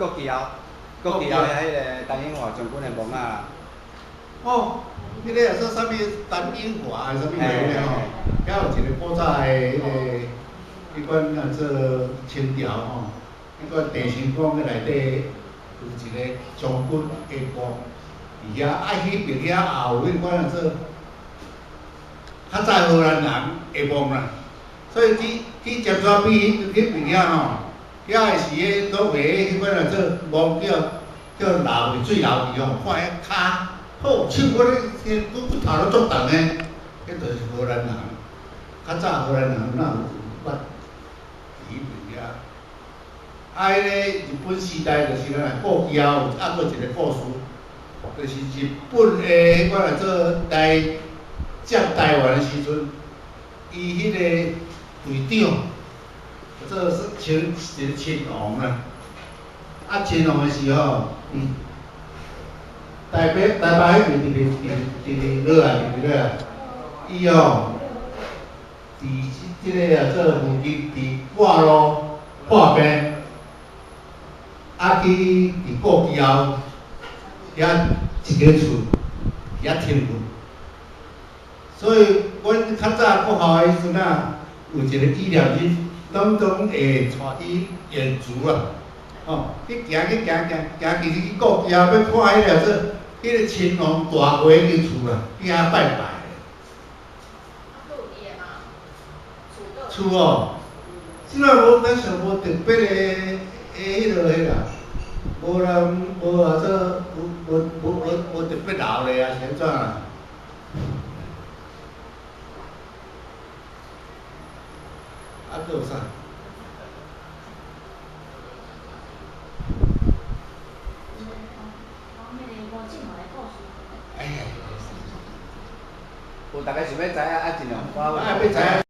国旗后，国旗后遐彼个陈永华将军的墓仔啦。哦，彼个说啥物陈永华还是啥物个吼？遐有一个古早的彼个，彼款啊做清朝吼，彼款郑成功的内底有一个将军的墓伫遐，啊，彼边遐也有彼款啊做较早荷兰人的墓啦，所以去尖沙咀彼边遐吼，遐的是彼所谓彼款啊做墓叫流水流去吼，看彼跤，好手我咧，彼骨骨头拢足重的，彼就是荷兰人。较早荷兰人哪有捌伫彼边遐？啊，彼个日本时代就是咱故宫有啊，阁一个故事，就是日本的彼款来做来占台湾的时阵，伊彼个队长做是亲一个亲王啦，啊亲王的时候，伫台北台北彼边直直直直落来，直直落来，伊吼伫这个啊做附近伫挂路破病，啊去伫故宫后遐一间厝遐停困。所以，阮较早国校的时阵啊，有一个纪念日，拢总会带去演出啊，吼，去行去行行行，其实去故宫要看彼个做彼个亲王大会彼间厝啦，去遐拜拜。厝哦，这摆无咱想无特别的的彼落彼啦，无人无啊做无无无无无特别留咧啊，是按怎啦？啊，阁有啥？哎呀，有大家想欲知影，啊，尽量。啊，欲知影。